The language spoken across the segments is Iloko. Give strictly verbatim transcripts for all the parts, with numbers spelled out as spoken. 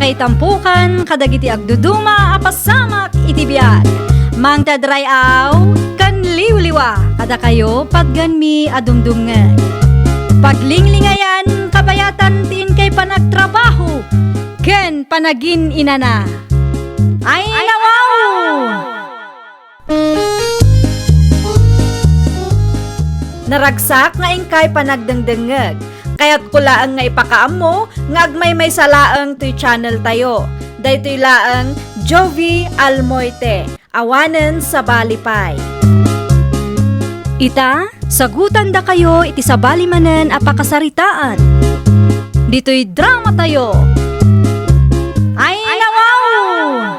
Ay tampukan kadagiti agduduma a pasamak iti biag. Mangted ray-aw ken liwliwa kadakayo patgenmi a dumdumngeg. Paglinglingayan, kabayatan ti inkay panagtrabaho ken panagin-inana. Ay, nawaw! Naragsak nga inkay panagdengdengngeg. Kayatko laeng nga ipakaammo nga agmaymaysa laeng toy channel tayo. Daytoy laeng Jovie Almoite, awanen sabali pay. Ita, sagutandakayo iti sabali manen a pakasaritaan. Ditoy drama tayo. Ay, nawaw!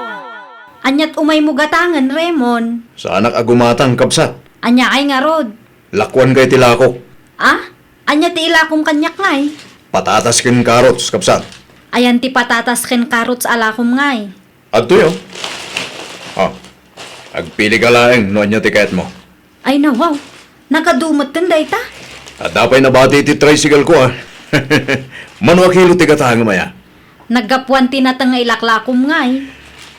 Aniat umaymo gatangen, Raymond? Saanak a gumatang, kabsat. Ania ay ngarud? Lakuan kay ti lakok. Ah? Ania ti ilakom kaniak ngay? Patatas ken carrots, kabsat. Ayan ti patatas ken carrots a lakom ngay? Adtoy, o. Ah, agpili ka laeng no ania ti kayatmo. Ay, nawaw. Nagadu metten dayta? Adda pay nabati ti tricycle ko, a. Mano a kilo ti gatangem aya? Naggapuan ti nateng nga ilaklakom ngay.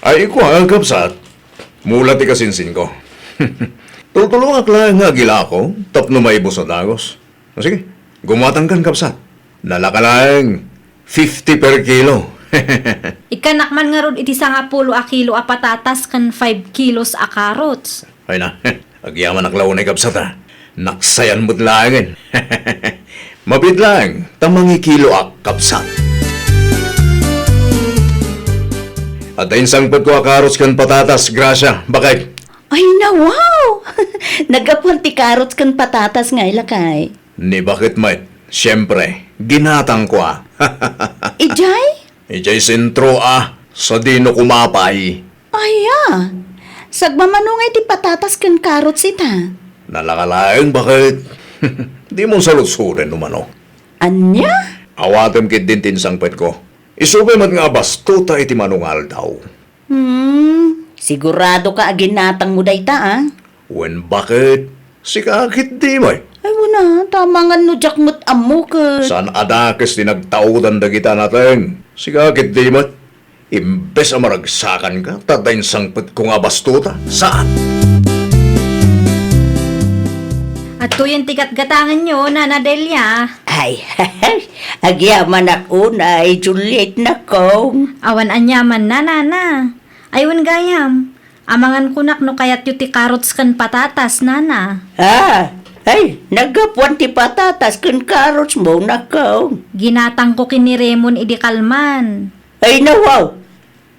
Ay, kua, kabsat. Mula ti kasinsinko. Tultulongak laeng nga agilako tapno maibus a dagus. O sige, gumatangkan, kabsat. Nalaka laeng fifty per kilo. Ikkanak man ngarud iti sangapulo a kilo a patatas ken five kilos a carrots. Ay na, agyamanak la unay, kabsat, a. Naksayan met laengen. Mabiit laeng ta mangikiloak, kabsat. Adda insangpetko a carrots ken patatas, Gracia, bakit? Ay, nawaw! Naggapuan ti carrots ken patatas ngay, lakay. Ni bakit met, siempre, ginatangko, a. Idiay? Idiay sentro, a, sadino kumapay. Aya, sagmamano ngay ti patatas ken carrots ita? Nalaka laeng, bakit? Dimon saludsoden no mano. Ania? Awatem ketdin ti insangpetko. Isu pay met nga abastuta iti mano nga aldaw. Hmm, siguradoka a ginatangmo dayta, a? Wen, bakit? Sika ketdi met. Ay, wen a, ta amangan no diak met ammo ket. Saan a dakes ti nagtaudan dagita nateng. Sika ketdi met. Imbes a maragsakanka, ta adda insangpetko nga abastuta. Saan? Adtoyen ti gatgatangenyo, Nana Delia. Ay, agyamanak unay, Juliet, nakong. Awan aniamanna, Nana. Ay, wen gayam. Amangan kunak no kayatyo ti carrots ken patatas, Nana. Ah, ay, naggapuan ti patatas ken carrots mo, nakong. Ginatangko ken ni Raymond idi kalman. Ay, nawaw!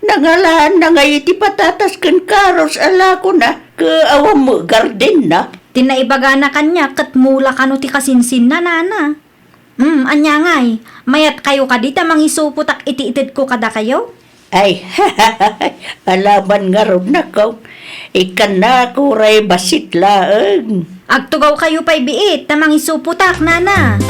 Nangalaanna ngay iti patatas ken carrots a lakona, ket awan met gardenna. Ti naibagana kaniak ket mula kano ti kasinsinna, Nana. Hmm, ania ngay? Mayatkayo kadi ta mangisupotak iti itedko kadakayo? Ay, alaman ngarud, nakong. Ikkannak uray bassit laeng. Agtugawkayo pay biit ta mangisupotak, Nana.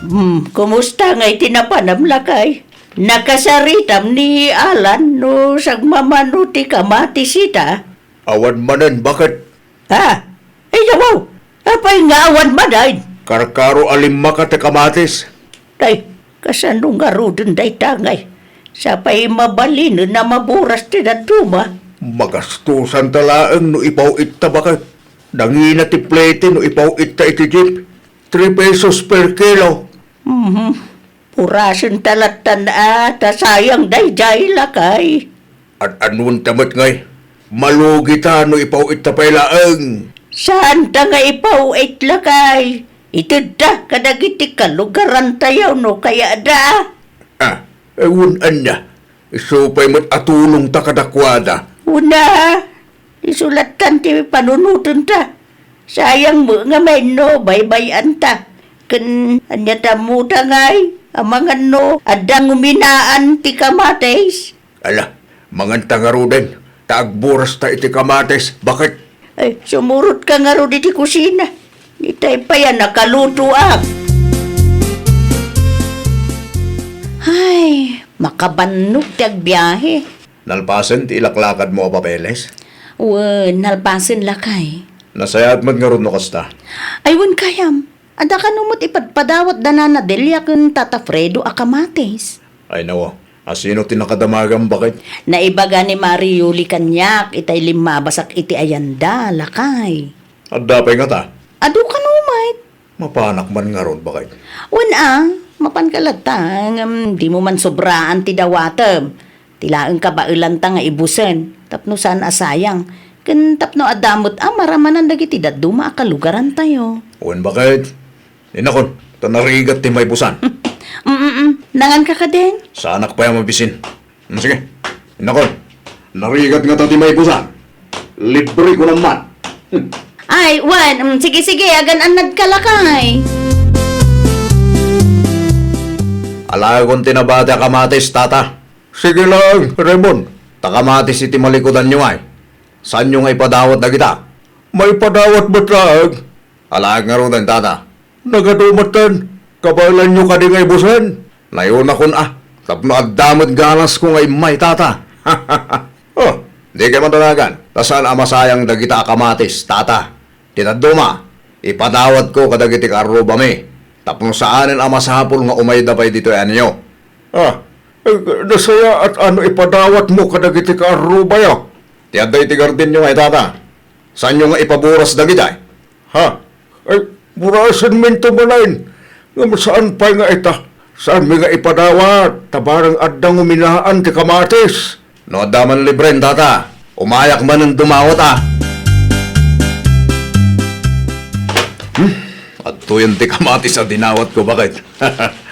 Hmm, kumusta ngay ti napanam, lakay? Nakasaritam ni Alan no sagmamano ti kamatis ita? Awan manen, bakit? Ha? Ay, nawaw! Apay nga awan manen? Karkaro a limmakat ti kamatis. Tay, kasano ngaruden dayta ngay? Sapay mabalinen a maburas ti dadduma. Magastusanta laeng no ipaw-itta, bakit? Nangina ti plete no ipaw-itta iti jeep. Three pesos per kilo. Mhm. Purasenta lattan a, ta sayang daydiay, lakay. Ad-anonta met ngay, malugita no ipaw-itta pay laeng. Saanta nga ipaw-it, lakay. Itedta kadagiti kalugarantayo no kayatda. Ah, eh, wen ania, isu pay met a tulongta kadakuada. Wen a, isu lattan ti panunotenta. Sayang met ngamin no baybay-anta. Ken ania ta ammota ngay, amangan no adda nguminaan ti kamatis? Ala, manganta ngaruden, ta agburasta iti kamatis. Bakit? Ay, sumurotka ngarud iti kusina. Itay pay a nakalutoak. Ay, makabannog ti agbiahe. Nalpasen ti ilaklakadmo a papeles? Wen, nalpasen, lakay. Nasayaat met ngarud no kasta. Ay, wen gayam. Adda kano met ipadpadawat da Nana Delia ken Tata Fredo a kamatis? Ay, nawa. Asino ti nakadamagam, baket? Naibaga ni Mari Yuli kaniak itay limmabasak iti ayanda, lakay. Adda pay ngata? Adu kano met. Mapanak man ngarud, baket? Wen a, mapanka latta, ngem dimo man sobraan ti dawatem. Ti laeng kabaelanta nga ibusen, tapno saan a sayang, ken tapno adda met a maramanan dagiti dadduma a kalugarantayo. Wen, baket? Inakon, ta narigat ti maibusan. Mm, mm, mm. Nanganka kadin? Saanak pay a mabisin. Mm, sige. Inakon, narigat ngata ti maibusan. Libre ko naman. Hmm. Ay, wen, mm, sige, sige, agan-annadka lakay. Alaekon ti nabati a kamatis, tata. Sige laeng, Raymond. Ta kamatis iti malikudanyo ay. Saanyo nga ipadawat dagita? Maipadawat met laeng. Alaek ngaruden, tata. Nagadu metten, kabaelanyo kadi nga ibusen? Nayunakon a, tapno adda met ganasko nga immay, tata. Oh, dikay man danagan, ta saan a masayang dagita a kamatis, tata. Ti dadduma, ipadawatko kadagiti kaarrubami, tapno saanen a masapul nga umayda pay ditoy anyo. Ah, eh, nasayaat a no ipadawatmo kadagiti kaarrubayo. Ti adda iti gardenyo nga itata. Saanyo nga ipaburas dagitay? Ha? Ay, burasenminto manen. Ngem saan pay nga ita? Saanmi nga ipadawat, ta bareng adda nguminaan ti kamatis. No adda man libren, tata, umayak manen dumawat a. Hmm? Adtoyen ti kamatis a dinawatko, baket?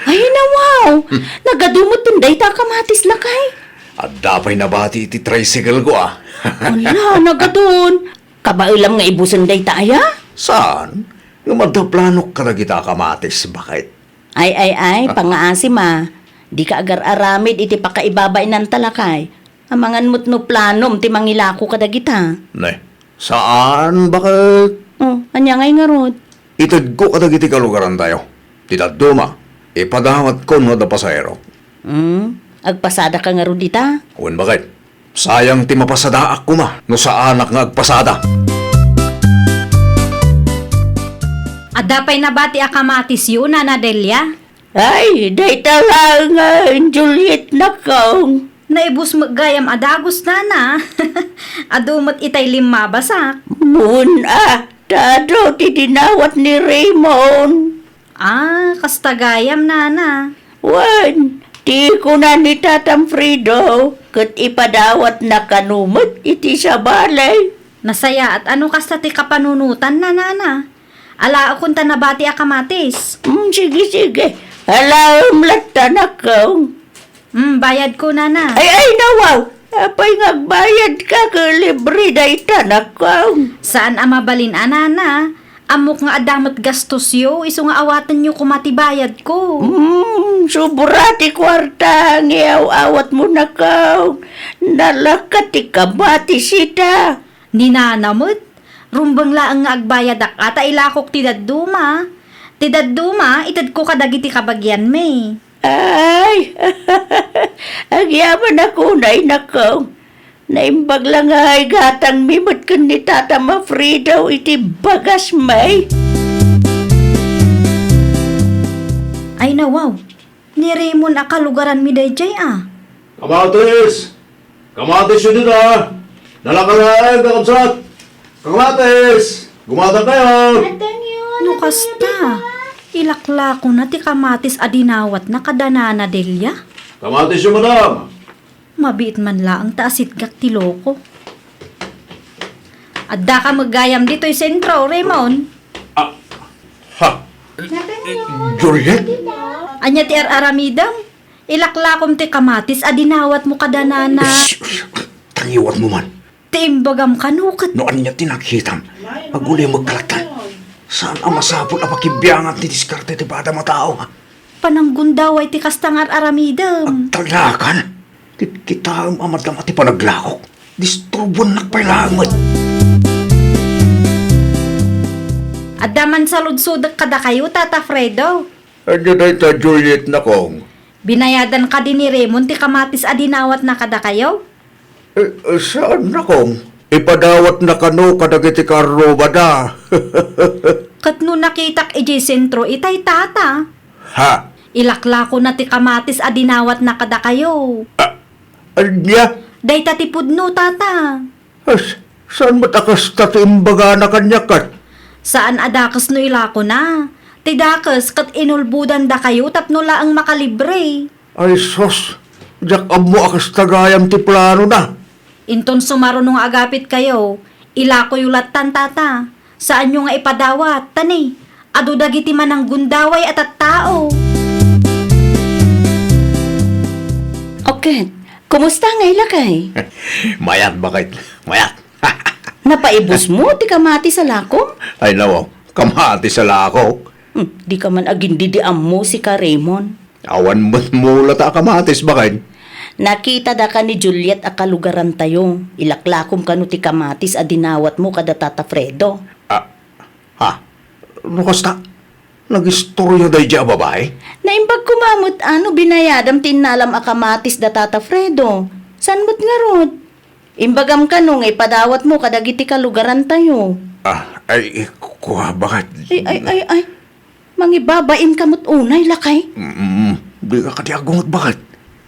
Ay, nawaw! Hmm. Nagadu metten dayta a kamatis, lakay? Adda pay nabati iti tricycle ko, a. Ala, nagadun. Kabaelam nga ibusen dayta aya? Saan? Ngem adda planok kadagita a kamatis, baket? Ay, ay, ay, ah, pangngaasim a. Dika agar-aramid iti pakaibabainanta, lakay. Amangan met no planom ti mangilako kadagita. Ne, saan, baket? Oh, ania ngay ngarud? Itedko kadagiti kalugarantayo. Ti dadduma, ipadawatko no adda pasaherok. Hmm? Agpasadaka ngarud ita? Wen, baket. Sayang ti mapasadaak koma no saanak nga agpasada. Adda pay nabati a kamatisyo, Nana Delia? Ay, dayta laengen, Juliet, nakong. Naibus met gayam a dagus, Nana. Adu met itay limmabasak. Wen a, ta adu ti dinawat ni Raymond. Ah, kasta gayam, Nana. Wen, ti kuna ni Tatam Fredo, ket ipadawatna kano met iti sabali. Nasayaat a no kasta ti kapanunotanna, Nana. Alaekon ta nabati a kamatis. Mm, sige, sige. Alaem latta, nakong. Mm, bayadko, Nana. Ay, ay, nawaw! Apay nga agbayadka ket libre dayta, nakong? Saan a mabalin a, Nana. Ammok nga adda met gastosyo, isu nga awatenyo koma ti bayadko. Mm, sobra ti kuarta nga iaw-awatmo, nakong. Nalaka ti kamatis ita. Ni Nana met, rumbeng laeng nga agbayadak a ta ilakok ti dadduma. Ti dadduma, itedko kadagiti kabagianmi. Ay, agyamanak unay, nakong. Naimbag la nga igatangmi met ken ni Tatam Fredo iti bagasmi. Ay, nawaw. Ni Raymond a kalugaranmi daydiay a. Kamatis! Kamatisyo dita! Nalaka laeng, kakabsat! Kamatis! Gumatangkayo! No kasta, ilaklakona ti kamatis a dinawatna kada Nana Delia? Kamatisyo, madam! Mabiit man laeng ta asitgak ti loko. Addaka met gayam ditoy sentro, Raymond. Ah, ha? Juliet? Ania ti ar-aramidem? Ilaklakom ti kamatis a dinawatmo kada Nana. Shh, shh, tangiwatmo man. Ti imbagam kano ket. No ania ti nakitam, agulimek ka latta. Saan a masapul a pakibiangan ti diskarte ti padam a tao, ha? Pananggundaway ti kasta nga ar-aramidem. Agtalnakan? Kitkitaem a madama ti panaglakok. Disturbuennak pay laeng met. Adda man saludsodek kadakayo, Tata Fredo. Ania dayta, Juliet, nakong? Binayadan kadi ni Raymond ti kamatis a dinawatna kadakayo? Eh, eh, saan, nakong? Ipadawatna kano kadagiti kaarrubada. Ket no nakitak idiay sentro itay, tata, Ha? ilaklakona ti kamatis a dinawatna kadakayo. Ah, ania? Dayta ti pudno, tata. As, saan met a kasta ti imbagana kaniak ket? Saan a dakes no ilakona. Ti dakes ket inulbodan dakayo tapno laeng makalibre. Ay sus, diak ammo a kasta gayam ti planona. Inton sumaruno nga agapitkayo, ilakoyo lattan, tata. Saanyo nga ipadawat, ta ni, adu dagiti mananggundaway a tattao. Oket, kumusta ngay, lakay? Mayat, baket. Mayat. Napaibusmo ti kamatis a lakom? Ay, nawaw. Kamatis a lakok. Hmm, dika man agindidi ammo, sika, Raymond. Awan met mulata a kamatis, baket. Nakitadaka ni Juliet a kalugarantayo. Ilaklakom kano ti kamatis a dinawatmo kada Tata Fredo. Ah, ha? No kasta, nagistorya daydiay a babai? Naimbag koma met a no binayadam ti innalam a kamatis da Tata Fredo. Saan met ngarud? Imbagam kano nga ipadawatmo kadagiti kalugarantayo. Ah, ay, kua, baket. Ay, ay, ay, ay. Mangibabainka met unay, lakay? Mm, dika kadi agunget, baket.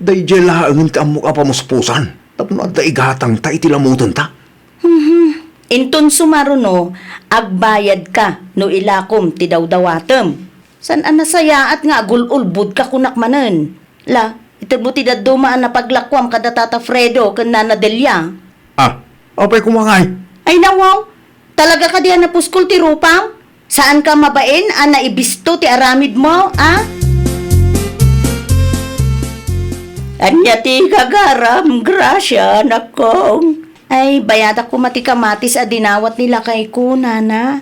Daydiay laengen ti ammok a pamuspusan tapno adda igatangta iti lamutenta. Mhm. Inton sumaruno, agbayadka no ilakom ti dawdawatem. Saan a nasayaat nga agul-ulbodka kunak manen. La, itedmo ti dadduma a napaglakuam kada Tata Fredo ken Nana Delia. Ah, apay koma ngay? Ay, nawaw. Talaga kadi a napuskol ti rupam? Saanka mabain a naibisto ti aramidmo, a? Ania ti gagaram, Gracia, nakong? Ay, bayadak koma ti kamatis a dinawat ni lakayko, nana.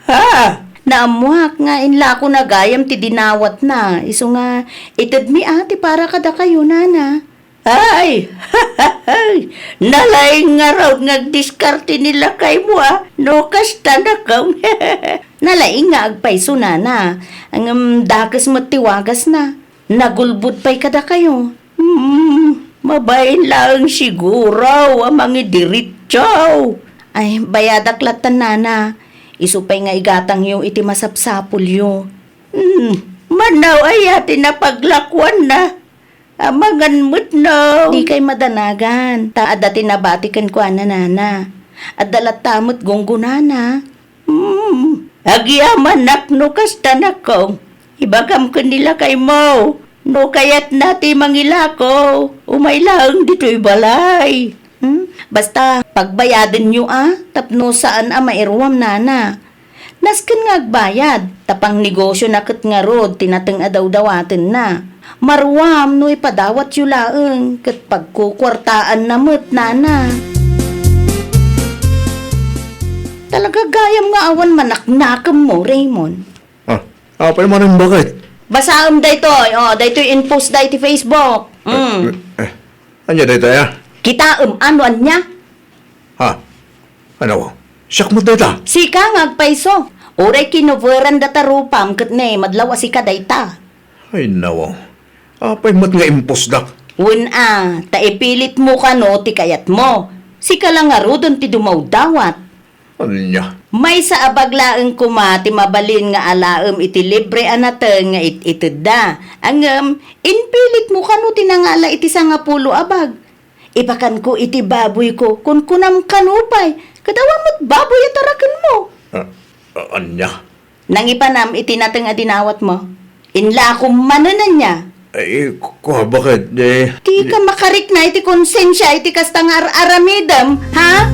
Ha? Naammoak nga inlakona gayam ti dinawatna, isu nga itedmi a ti para kadakayo, nana. Ay, nalaing ngarud nga agdiskarte ni lakaymo a, no kasta, nakong. Nalaing nga agpayso, nana. Ngem dakes met ti wagasna. Nagulbod pay kadakayo. Hmm, mabain laeng siguro a mangidiritso. Ay, bayadak lattan, nana. Isu pay nga igatangyo iti masapsapulyo. Hmm, manaw aya ti napaglakuanna? Amangan met no. Dikay madanagan, ta adda ti nabati kenkuana, nana. Adda latta met gunggonana. Hmm, agyamanak no kasta, nakong. Ibagam ken ni lakaymo, no kayatna ti mangilako, umay laeng ditoy balay. Hmm? Basta, pagbayadenyo a, tapno saan a mairuam, nana. Nasken nga agbayad, ta pangnegosiona ket ngarud ti nateng a dawdawatenna. Maruam no ipadawatyo laeng, ket pagkukuartaanna met, nana. Talaga gayam nga awan manaknakemmo, Raymond. Ah, apay manen, baket? Basaem daytoy, o, daytoy in-post da iti Facebook. Mm. Eh, eh, ania daytoy, a? Kitaem, ano, ania? Ha? Ano? Siak met dayta? Sika nga agpayso. Uray kinoveran data rupam ket ne, madlaw a sika dayta. Ay, nawaw. Apay met nga impusdak? Wen a, ta ipilitmo kano ti kayatmo. Sika la ngaruden ti dumawdawat. Ania? Maysa a bag laeng koma ti mabalin nga alaem iti libre a nateng nga it-itedda. Ngem, impilitmo kano ti nangala iti sangapulo a bag. Ipakanko iti baboyko, kunkunam kano pay, ket awan met baboy a tarakenmo. Ah, ah, ania? Nangipanam iti nateng a dinawatmo. Inlakom manen, ania? Ay, ku-, kua, baket, eh? Dika makarikna iti konsensia iti kasta nga ar-aramidem, ha?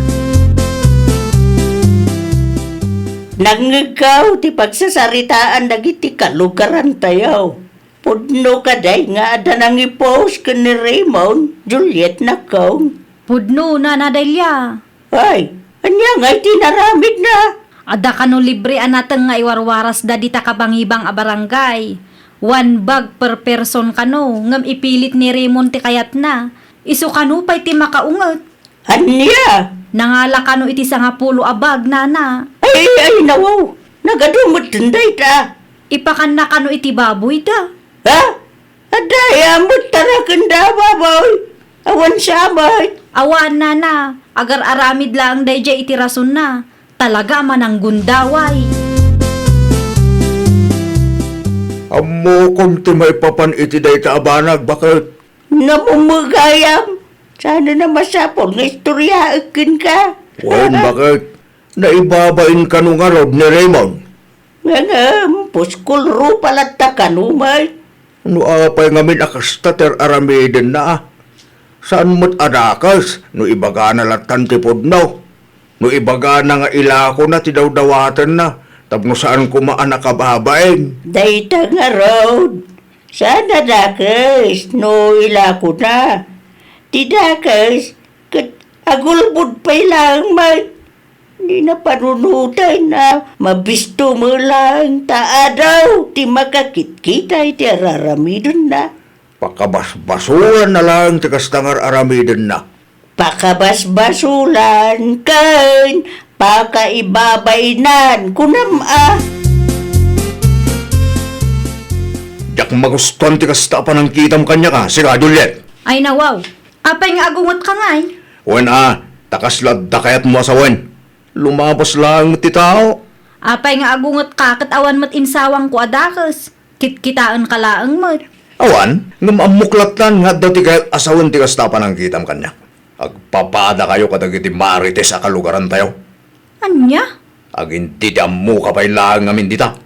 Nangngegko ti pagsasaritaan dagiti kalugarantayo. Pudno kadi nga adda nangi-post ken ni Raymond, Juliet, nakong? Pudno, Nana Delia. Ay, ania ngay ti inaramidna? Adda kano libre a nateng nga iwarwarasda dita kabangibang a barangay. One bag per person kano, ngem ipilit ni Raymond ti kayatna. Isu kano pay ti makaunget. Ania? Nangala kano iti sangapulo a bag, nana. Ay, ay, nawaw. Nagadu metten dayta. Ipakanna kano iti baboyda. Ha? Adda aya met tarakenda a baboy? Awan sabay. Awan, nana. Agar-aramid laeng daydiay iti rasonna. Talaga a mananggundaway. Ammokon ti maipapan iti dayta a banag, baket. Namumegayam. Saan a masapul nga istoriaek kenka. Wen, baket. Naibabain kano ngarud ni Raymond. Ngem, puskol rupa latta kano met. No apay ngamin a kasta ti ar-aramidenna, a? Saan met a dakes no ibagana lattan ti pudno. No ibagana nga ilakona ti dawdawatenna, tapno saan koma a nakababain. Dayta ngarud, saan a dakes no ilakona. Ti dakes, ket agulbod pay laeng met. Di napanunoten a mabisto met laeng ta adaw ti makakitkita iti ar-aramidenna. Pakabasbasulanna laeng ti kasta nga ar-aramidenna. Pakabasbasulan ken pakaibabainan, kunam a. Diak magustuan ti kasta a panangkitam kaniak, a, sika, Juliet. Ay, nawaw. Apay nga agungetka ngay? Wen a, ta kasla adda kayatmo a sawen. Lumabas laeng met ti tao. Apay nga agungetka ket awan met insawangko a dakes? Kitkitaenka laeng met. Awan, ngem ammok lattan nga adda ti kayat a sawen ti kasta a panangkitam kaniak. Agpapadakayo kadagiti marites a kalugarantayo. Ania? Agindidammoka pay laeng ngamin dita.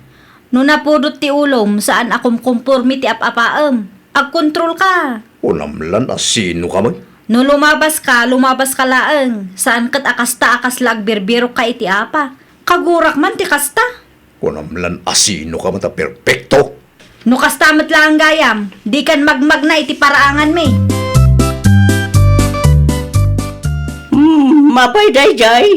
No napudot ti ulom, saan a kumkompormi ti ap-apaem. Agkontrolka. Kunam lan a sinoka met? No lumabaska, lumabaska laeng. Saan ket a kasta a kasla agbirbirokka iti apa. Kagurak man ti kasta. Kunam lan a sinoka met a perpekto. No kasta met laeng gayam, dikan magmagna iti paraanganmi. Hmm, apay daydiay?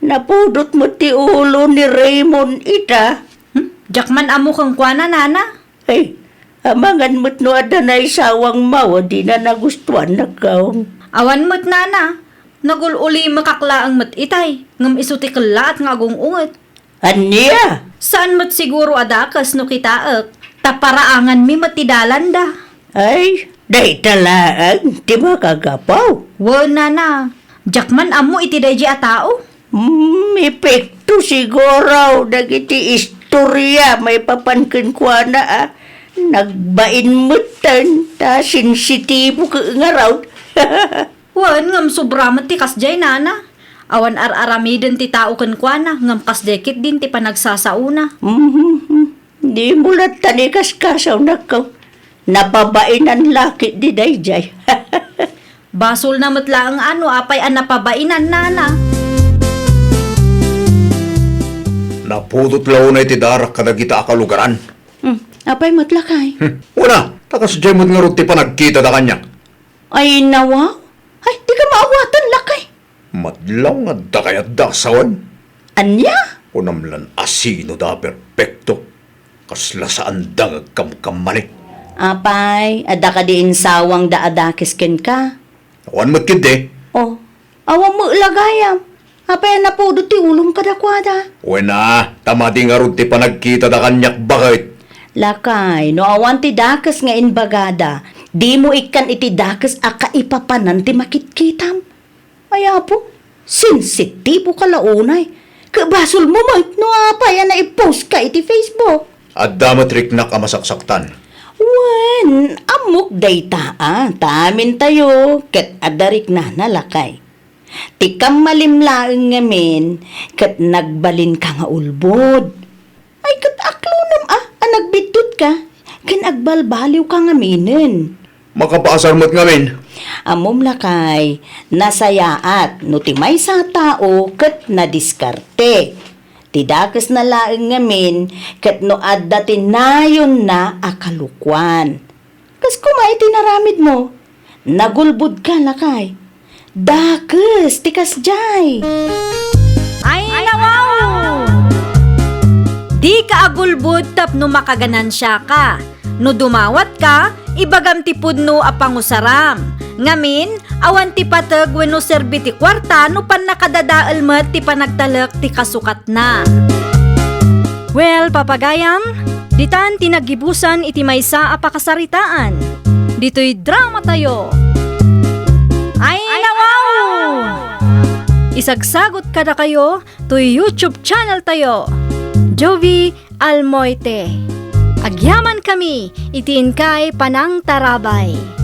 Napudot met ti ulo ni Raymond ita. Hmm? Diak man ammo kenkuana, nana. Ay, amangan met no adda naisawangmo a dina nagustuan, nakkaw. Awan met, nana. Nagul-ulimekak laeng met itay, ngem isu ti kellaat nga agung-unget. Ania? Saan met siguro a dakes no kitaek, ta paraanganmi met ti dalanda. Ay, dayta laeng ti makagapu. Wen, nana, diak man ammo iti daydiay a tao. Hmm, epekto siguro dagiti istoria maipapan kenkuana a nagbain metten ta sensitibo ket ngarud. Wen, ngem sobra met ti kasdiay, nana. Awan ar-aramiden ti tao kenkuana, ngem kasdiay ketdin ti panagsasaona. Mhm. Dimo latta ni kaskasaw, nakkaw. Napabainan la ketdi daydiay. Basolna met laeng a no apay a napabainan, nana. Napudot la unay ti darak kadagita a kalugaran. Hmm, apay met, lakay? Hmm, wen a, ta kasdiay met ngarud ti panagkitada kaniak. Ay, nawaw. Ay, dika maawatan, lakay. Madlaw nga adda kayatda a sawen. Ania? Kunam lan a sinoda a perpekto. Kasla saanda nga agkamkamali. Apay, adda kadi insawangda a dakes kenka? Awan met ketdi. Oh, awan met la gayam. Apay a napudot ti ulom kadakuada? Wen a, ta madi ngarud ti panagkitada kaniak, baket. Lakay, no awan ti dakes nga imbagada, dimo ikkan iti dakes a kaipapanan ti makitkitam. Ay, Apo, sensitiboka la unay. Ket basolmo met no apay a naipostka iti Facebook. Adda met riknak a masaksaktan. Wen, ammok dayta a, ta amintayo ket adda riknana, lakay. Ti kammalim laeng ngamin ket nagbalinka nga ulbod. Ay, ket aklonam a, a nagbiddut ka, ken agbalbaliw ka ngaminen. Makapaasar met ngamin. Ammom, lakay, nasayaat no ti maysa a tao ket nadiskarte. Ti dakesna laeng ngamin ket no adda ti nayonna a kalokuan. Kas koma iti naramidmo, nagulbodka, lakay. Dakes ti kasdiay. Ay, nawaw! Dika agulbod tapno makaganansiaka. No dumawatka, ibagam ti pudno a pangusaram. Ngamin, awan ti pateg wenno serbi ti kuarta no pannakadadael met ti panagtalek ti kasukat na. Well, papagayam, ditan ti naggibusan iti maysa a pakasaritaan. Ditoy dramatayo. Ay, nawaw! Isagsagot kadakayo toy YouTube channel tayo, Jovi Almoite. Agyamankami iti inkay panangtarabay.